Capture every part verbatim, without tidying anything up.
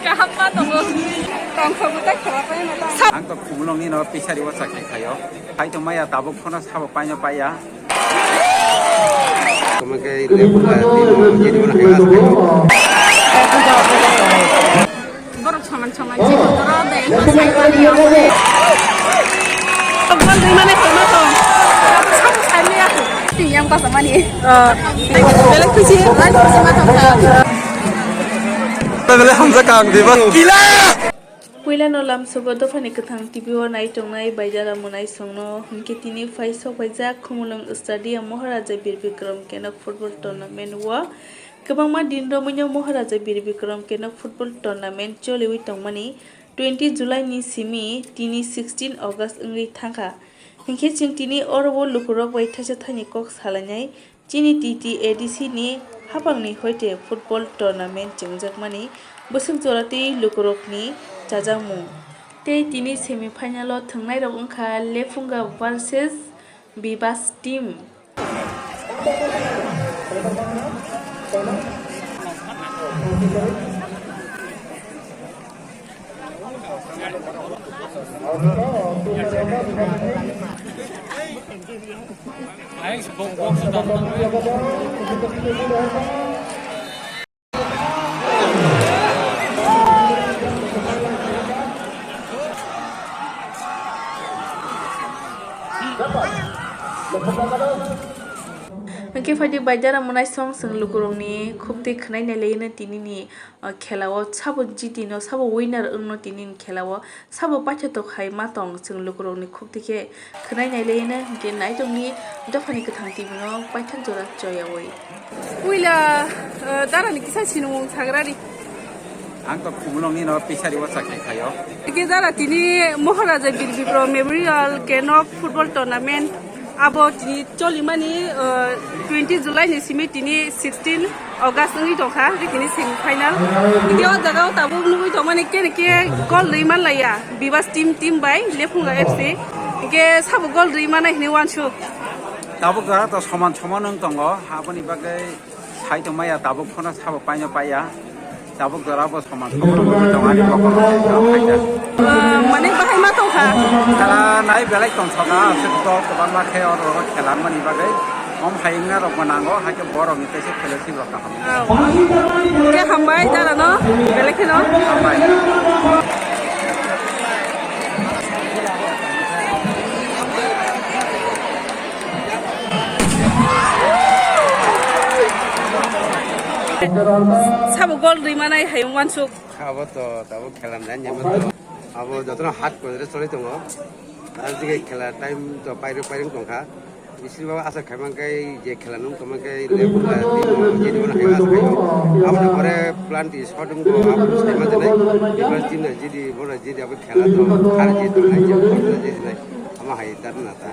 Kaham ma tongo. Tongthok bo tei khela pai ma tong. Ang to Khumulwng ni no pisari o chakri khaio. Hai to maya tabuk phano sabo paino paiya. Tamo khe lebu la timo jini bono hai asai. Borok soman soman si toro dai ma sai ma ni. Tong bol dai mane khama tong. Sabo sai ma ya. Ti yang pa sama ni. Belek kisi. Belek kisi ma tong. Belek hamsa kang di bang. Gila. Puilano lamsogo dophani kwthang T V o nai tongnai baidara mwnaisongno hwnkhe tini phai sok paijak Khumulwng Stadium Maharaja Bir Bikram Kenok Football Tournament o. Kwbangma din romwino Maharaja Bir Bikram Kenok Football Tournament choliwi tongmani twenty July ni simi tini sixteen August wngwi thangkha. Hinkhe chwng tini oro o lukurok bai thaisa thani kok salainai. Chini T T A D C ni hapangni hoite football tournament chengjakmani bwswk jora tei lukurokni chajakmung. Tei tini semi final o thwngnairok wngkha Lefunga versus Bibas team. Hwnkhe phaidi baidara mwnaisong chwng lukurokni khubtwi khwnai nailaino tinini o khela o sabo jiti no, sabo winner wng no tini ni khela o sabo paithatok hai ma tong chwng lukurok ni khuk twi khe khwnai nai le hino hinkhe naitok ni dophani kwthang twi bono paithak jora choyawi. Puila, eh, dara ni kisa sinimung sagra ri. Ang to Khumulwng ni no pisari o chakri khaio. Hwnkhe dara tini Maharaja Bir Bikram Memorial Kenok Football Tournament. Abo tini cholimani, uh, twenty July ni simi tini sixteen August wngwi tongkha, tini semi final. Tini o jaga o tabuk nugwi tongmani kene khe goal rwi manlaiya, Bibas team, team bai Lephunga F C. Hinkhe sabo goal rwi manai hinwi uansuk. Tabuk jora to soman soman wng tongo, aboni bagwi. Sai tongmaya tabuk phano sabo paino paiya. Tabuk jora bo soman soman wngwi tongo ani bokol rok khaida. Ah, mane bahai ma tongkha? Khela nai belai tongsoka, aswk dol kwbangma khe oro oro khela wngmani bagwi. Om hai wngna rokbo nango, hai khe borokni teisa fellowship rok kaham. Khe hambai dara no, belai kheno. Hambai. Sabo gol rwi manai hai uansuk. Abo to tabuk khela nai nyama to. Abo jotono hat kodre choli tongo. Ar jige khela time to pairung pairung tongkha. Bising baba asa khaimang kai je khela nung tongmang kai le bula timo je dibon hai asa khayo. Abo pore plan ti shot wngbo abo sai ma janai. Bibas team na jidi bona jidi abo khela to har je tongnai je khela je nai. Ama hai dar na ta.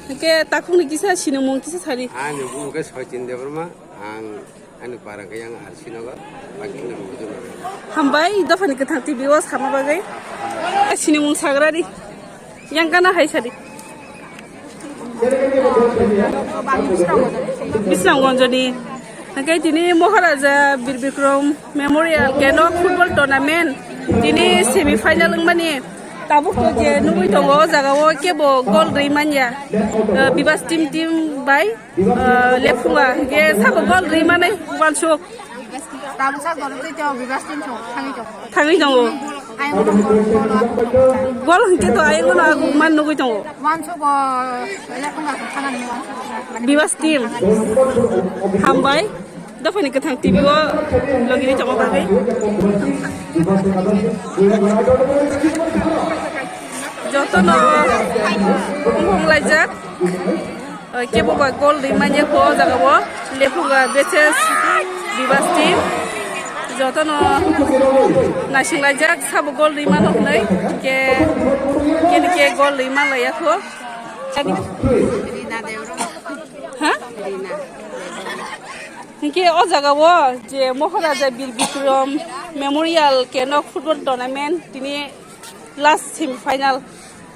Hingke takhukni kisa sinimung kisa sari. Ani bumo khe Sachin Debbarma, ang ani para khe yang R C Nagar, Bangkini Bujuna. Hambai, dophani kwthang T V o sama bagwi. Sinimung sagrari, yang kana hai sari. Bisramgonjoni. Hingke tini Maharaja Bir Bikram Memorial Kenok Football Tournament tini semi final wngmani. Tabuk to je nugwi tongo o jaga o kebo gol rwi manya. Eh, Bibas team team bai, eh, Lephunga hingke sabo gol rwi manai uansuk. Tabuk sa gol rwi to Bibas team so thangwi tongo. Thangwi tongo. Ayang gol, gol, gol, gol. Gol hingke to ayang gol aguk man nugwi tongo. Uansuk o Lephunga thangani uansuk. Bibas team. Hambai. Dophani kwthang T V o logini tongma bagwi. Jotono wnglaijak. Kebo ba gol rwi manya kho o jaga o. Lephunga versus Bibas team. Jotono naisinglaijak sabo gol rwi mano hwnwi. Ke, kene ke gol rwi manlaiya kho. Ha? Hinkhe o jaga o je Maharaja Bir Bikram Memorial Kenok Football Tournament tini last semi final.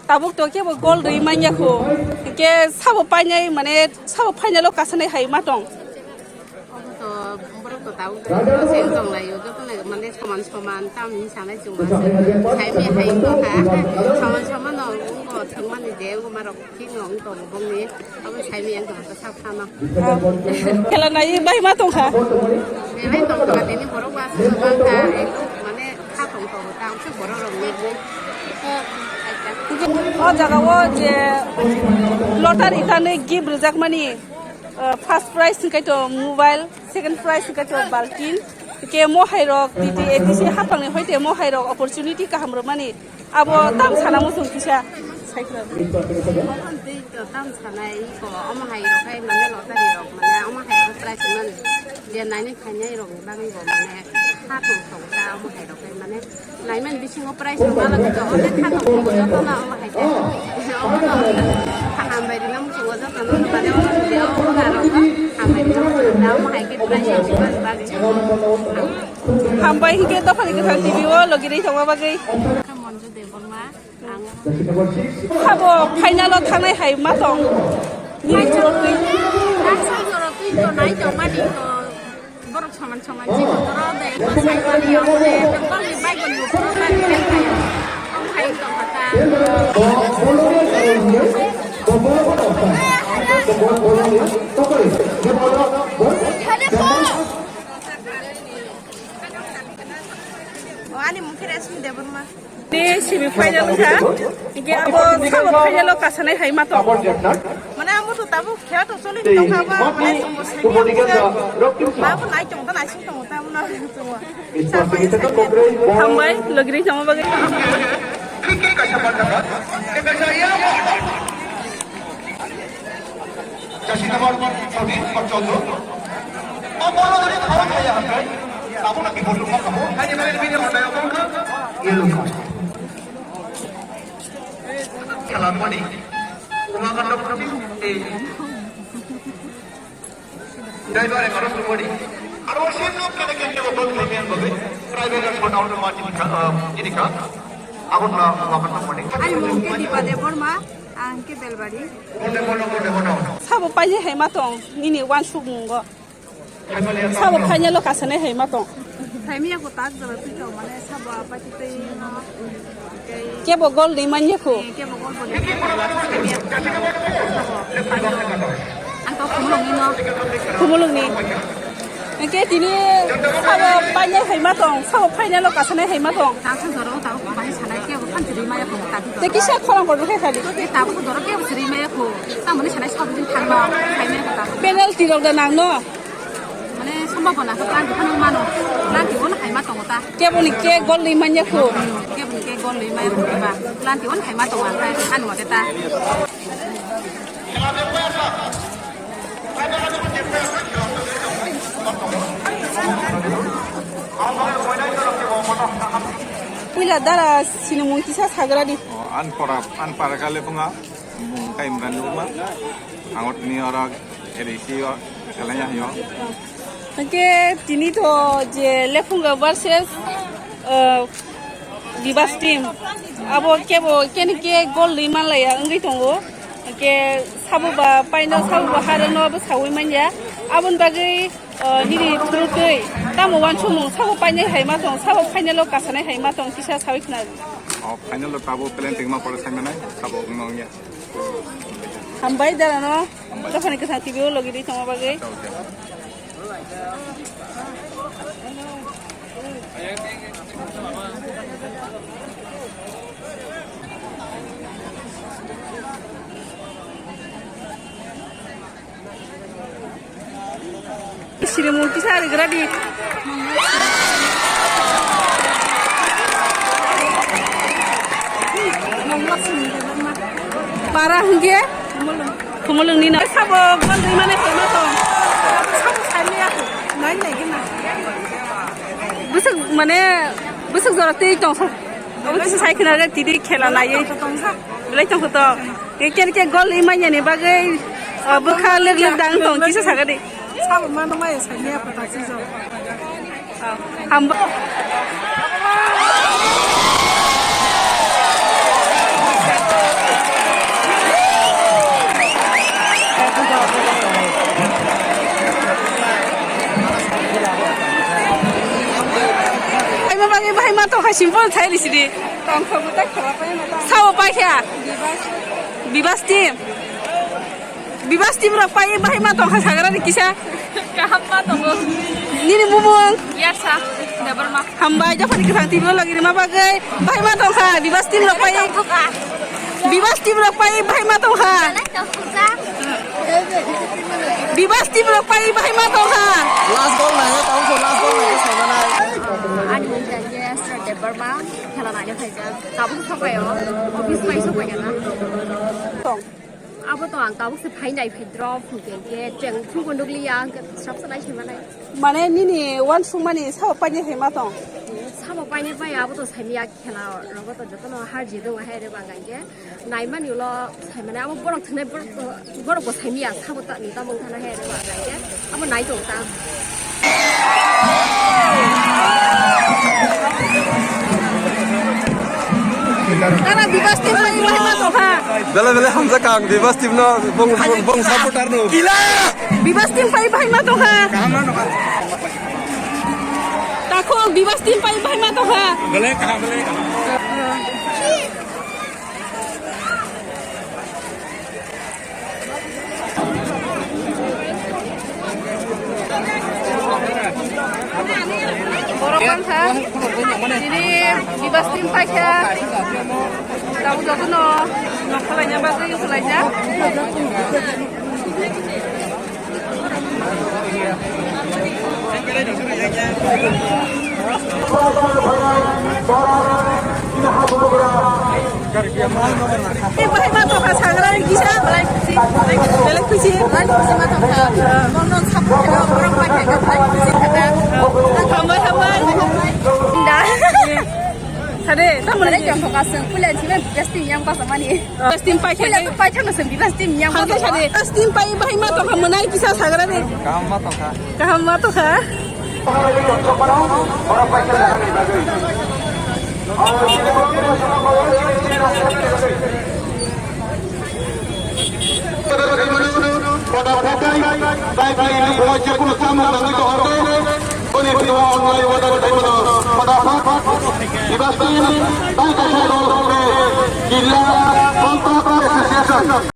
Tabuk to kebo gol rwi manya kho. Hinkhe sabo painai mane sabo final o kasanai hai ma tong. Obo to borok Tao se tong lai yo, joto no mane soman soman, tam hinwi sanai chwng ma se. Sai mi hai wngkha, soman soman no wngkha, thwngmani je wngkha marok thik no wng tongo bongni, abo sai mi wngkha sak phano. Khela nai bai ma tongkha. Belai tongkha, tini borok ba se bangkha, ekdom mane kha tong tongo, tao se borok rok ni bo. O jaga o je lottery thani gift rwjakmani, uh, first prize hwnkhe to mobile, second prize hwnkhe to baltin, ke mohai rok titi A T C hapang ni hoite mohai rok opportunity kaham rwmani abo tam sana muchung kisa. Sai khwlai. Tei to tam sanai ko omo hai rok khai mane lottery rok mane omo hai rok prize mani je naini khainai rok ni bagwi bo mane ha tong tong ta omo hai rok khai mane. Naiman bisingo prize rwma lagi to, onek kha tong joto no omo hai khe. Omo no hambai rina muchungo joto no, mane omo video omo na rok hambai rina muchungo, omo hai khe prize rwma bagwi. Hambai hinkhe dophani kwthang T V o logi rwi tongma bagwi. Monju Debbarma, ang Sabo final o thangnai hai ma tong. Nini jora twi. Asal jora twi to nai tong mani to. Borok soman soman si kotoro de ko sai mani amore to bangni bai gon lupo bani kel kaya. Om hai to kata. O ani mung khe Rashmi Debbarma. Ni semi final wngkha. Hinkhe abo sabo final o kasanai hai ma tong. Mane amo to tabuk khe to choli tongkha ba, match tongbo semi final. Ma bo nai tong ta nai sing tong ta mo na tong. Hambai, logiri tongma bagwi. Chasi number fourteen, Pachondro. O bolo dori thoro thaya hakai. Abo na keyboard lo kamo. Hai ni bere bere hota ya bolo. Yellow card. Khalam mani. Uma kandok mani. Eh. Driver e karo sumoni. Aro sim no kene kene ko bol thai men bole. Driver e phone out ma jini ka, ah, jini ka. Abo na uma kandok mani. Ani mung khe Dipa Debbarma, ang khe Belbari. Sabo painai hai ma tong, nini wansuk mungo. Sabo final o kasanai hai ma tong. Saimia ko tak jora twi tong mane sabo apai twi twi no. Kebo gol ni manya ko. Kebo gol bo ni. Ang to khumulung ni no. Khumulung ni. Engke tini sabo painai hai ma tong, sabo final o kasanai hai ma tong. Tang sang jora o tabo bahai sanai kebo than chiri maya ko tak. Te kisa khorang ko dukhe khadi. Te tabo jora kebo chiri maya ko. Tamo ni sanai sabo din thang no. Saimia ko tak. Penalty rok da nang no. Mane sombhabona khe planti phano mano. Planti ono hai ma tongo ta. Keboni ke gol ri manya khu. Keboni ke gol ri manya khu ba. Planti ono hai ma tongo ang khai ani mate ta. Puila dara sinimung kisa sagra di. O, an pora, an para kale punga. Kaimra nukma. Angot ni oro L A C o kalaina hio. Hingke tini to je Lephunga versus, uh, Bibas team. Abo kebo kene ke gol ri manlaiya wngwi tongo. Hingke sabo ba paino sabo ba harano abo sawi manya. Aboni bagwi, uh, nini thurutwi tamo wansukmung sabo painai hai ma tong, sabo final o kasanai hai ma tong kisa sawi khna. O final o tabo planting ma pore sai manai, sabo wngno wngya. Hambai dara no. Hambai. Dophani kwthang T V o logi ri tongma bagwi. Siri murti sari gradi. Para hingke? Kumulung ni na. Sabo gol ri mane hema to. Sabo sani ya. Nai nai gina. Busuk mane busuk jora tei tong sa. Obo kisa sai khna re tidi khela nai. Belai tong to. Ke ken ke gol ri mane ni bagwi, ah, bwkha lek lek dang tong kisa sagadi. Sabo mano mai sani ya pata si jo. Hamba. Bahai ma tongkha simple thai risidi. Tongkha buta khela pai ma ta. Sao pai kha. Bibas. Bibas team. Bibas team rok pai bahai ma tongkha sagrani kisa. Kaham ma tongo. Nini mumung. Yarsa. Debarma. Hambai jokhon kisang team lo lagi rima bagai. Bahai ma tongkha. Bibas team rok pai. Tongkha. Bibas team rok pai bahai ma tongkha. Tongkha. Bibas team rok pai bahai ma tongkha. Last goal nai, tau so last goal nai, so nai. Ani mung tang ke Astro Debbarma, khela nai phai ja. Tabuk sok pai o, office pai sok pai na. Abo to ang tabuk se phai nai phai drop, hingke ke cheng phungo nukli ya, hingke srap sa nai se manai. Mane nini uansukmani sabo paine hai ma tong? Sabo paine pai abo to saimya khela rogo to jotono har jidung hai re bang hingke. Naimani ulo saimani abo borok thwngnai borok, borok bo saimya sabo ta ni tamo wngkha na he rw naikhe abo nai tong ta. Tara Bibas team bai bai ma tongkha. Bele bele hamjak ang Bibas team no bong, bong, bong supporter no. Bibas team bai bai ma tongkha. Kaham ma nokha. Takhuk Bibas team bai bai ma tongkha. Bele kaham bele kaham. Borok bangkha. Tini Bibas team paikha. Tabuk jotono nok khalaina bagwi khalaijak. Hambai, hambai. Sade, tamoni. Sade, jang thok asung, puila sini best team yang pas mani. Best team pai sade. Puila tu pai thang asung, best team yang pas. Sade, sade. Best team pai bahai ma tongkha mwnai kisa sagra de. Kaham ma tongkha. Kaham ma tongkha. Bai bai ni bo je kuno samung nangwi to hoto. Boni biwa online order khai mano. Pada apa? Ibas team bai kaisa dol hokbe. Jilla Bongkha Association.